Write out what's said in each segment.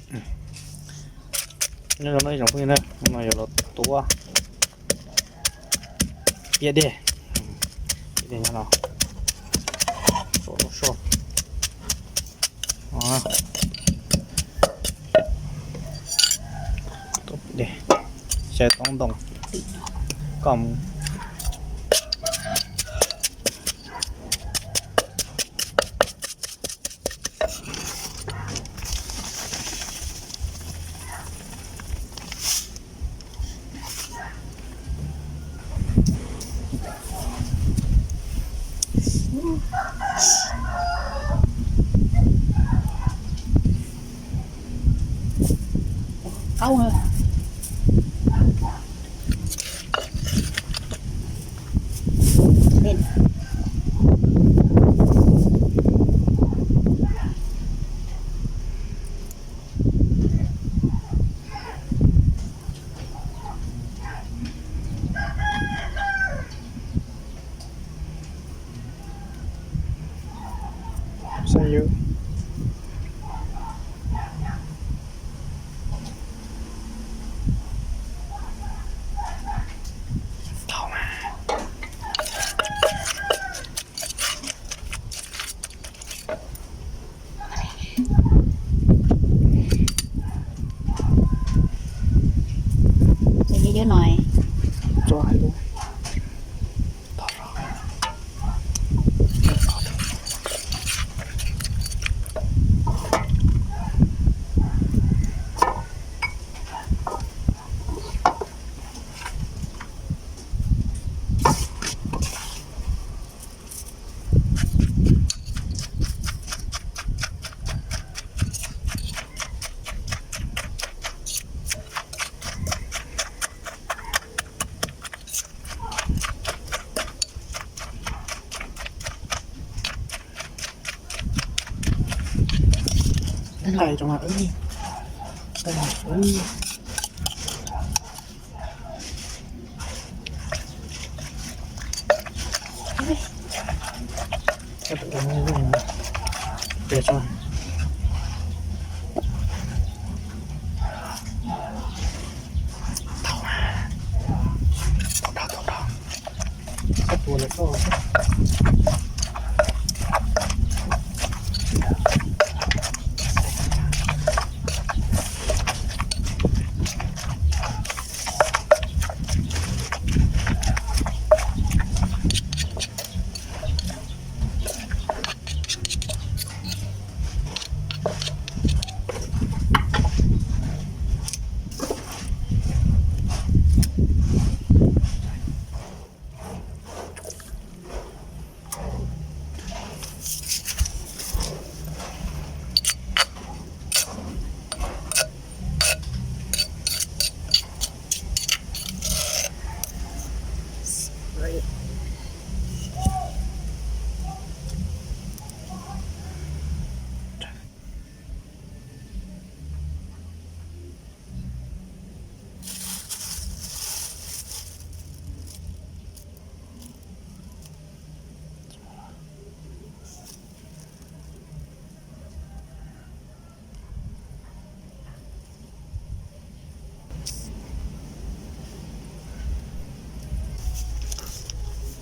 Nyob zoo no ib tsoom phooj ywg na, no yuav los tuav piab dej, piab dej nyob no, soj soj, tuav piab dej, xyaw toob ntoo, koj mus. Qaub.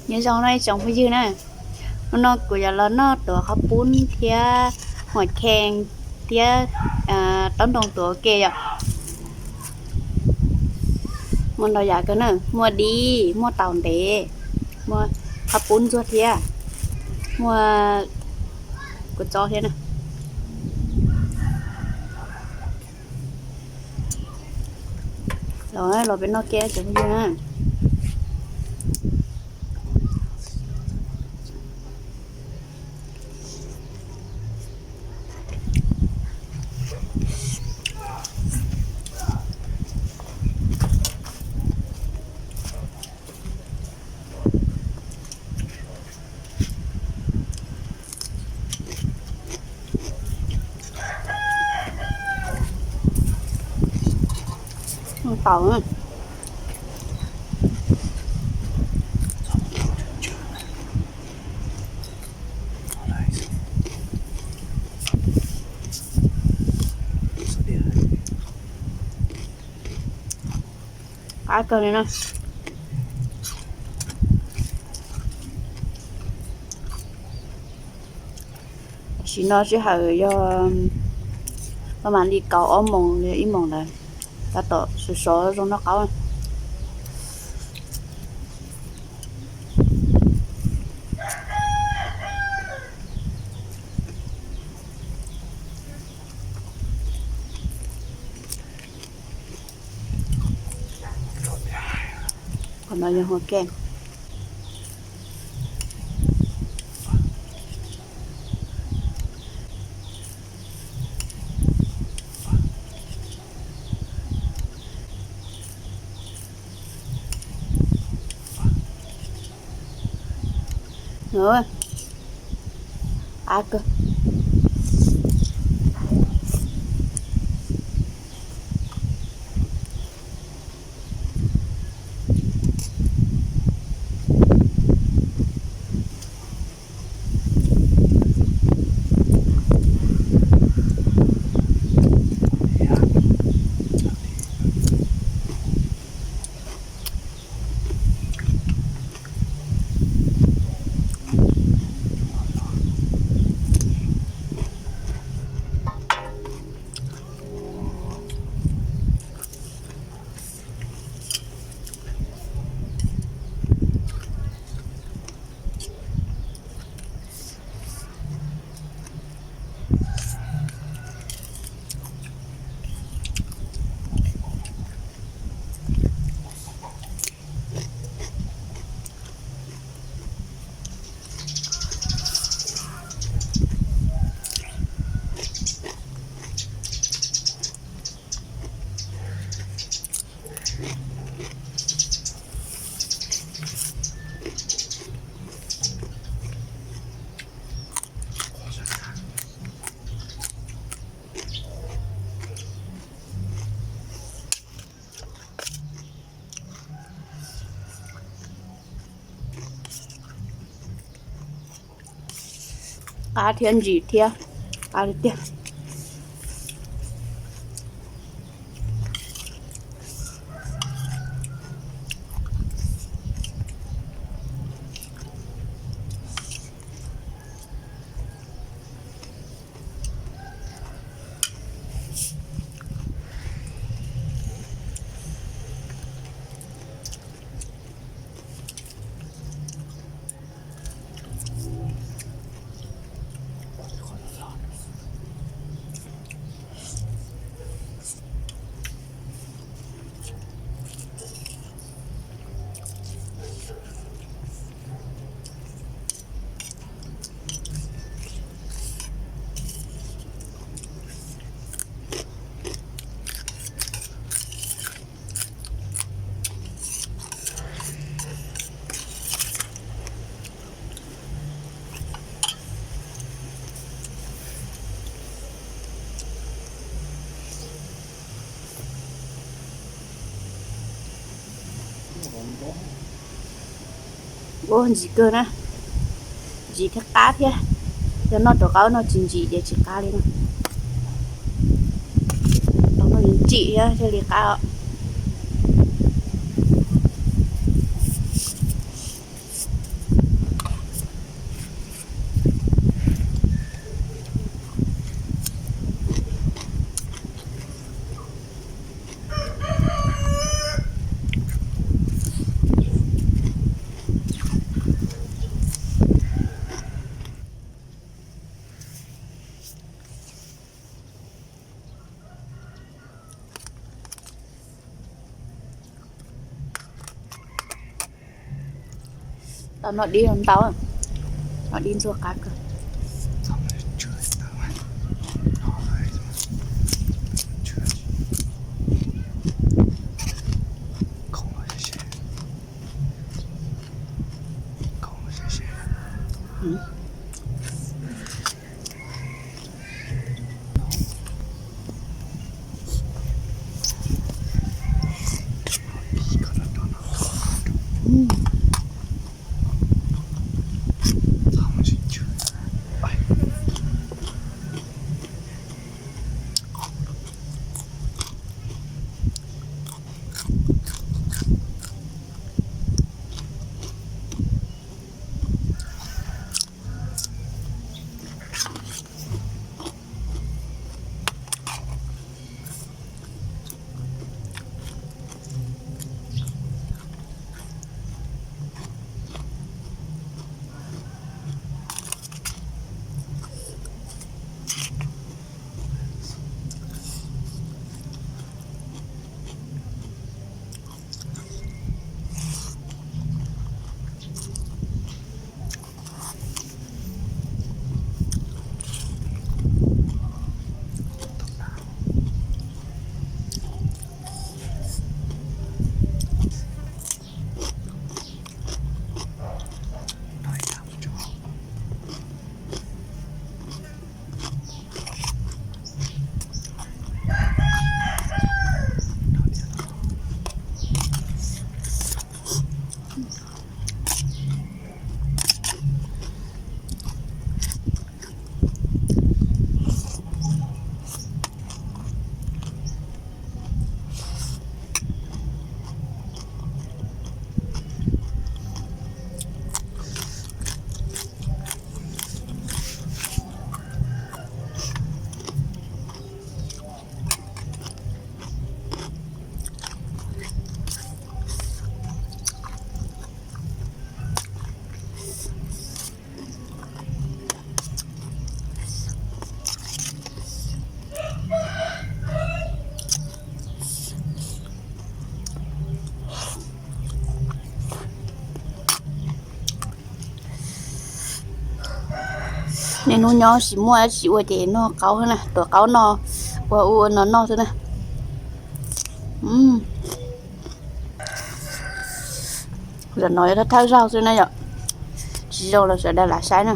Nyob zoo no ib tsoom phooj ywg na, hnub no kuv yuav los noj tuav qhov pub thiab huam khees thiab taub ntoo tuav ua ke yom. Muaj ntau yam kawg na, muaj dib, muaj taus ntev, muaj qhov pub ntxuag thiab, muaj kua txob thiab na. Los, los peb noj kiag tsoom phooj ywg na. Taus. Qab kawg li na. Tam sim no sij hawm yog lub mam li kaum ob moos ib moos ntawd, tab tom sov sov zoo noj qaub. Qhov no yog hua ke. Qab kawg. Qab thiab ntsim thiab, qab li tiag. Ua ntsim kawg na, ntsim thiab qab thiab. Yog noj rau qaub no tsis ntsim ces tsis qab li na. Tau noj ntsim thiab thiaj li qab os. Tau noj dib ntau, noj dib ntxuag qab kawg. Niaj hnub nyob tsis muaj dab tsi ua ces noj qaub na, tuav qaub noj, ua ub ua no noj xwb na. Zaum no yog thawj zaug xwb na yom, tsis zoo los sawv daws lam saib na.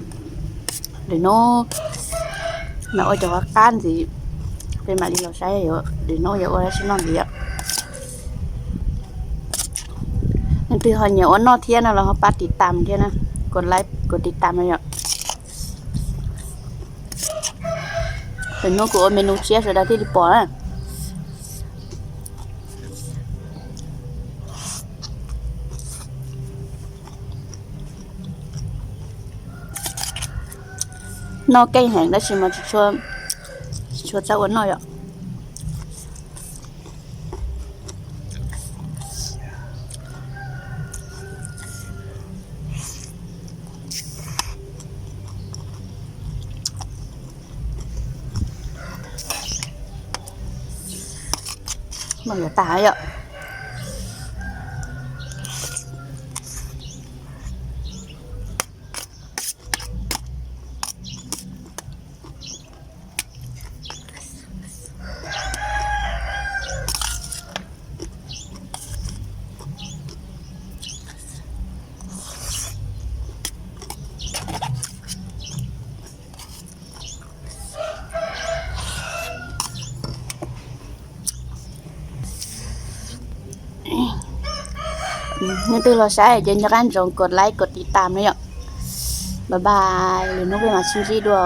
Lwm hnub mam ua cov qab qab ntxiv, peb mam li los saib, lwm hnub yuav ua dab tsi noj ntxiv yom. Leej twg ho nyiam ua noj thiab no los ho pab tiv tam thiab na, kos like kos tiv tam na yom. Lwm hnub kuv ua menu tshiab sawv daws thiaj li pom na. Noj keej heev tab sis mas tsis tshua txawj ua noj yom. Noj yuav tag yom. Leej twg los saib ces nco qab ntsoov kos like kos tiv tam na yom. Bye bye, lwm hnub peb mam sib ntsib dua.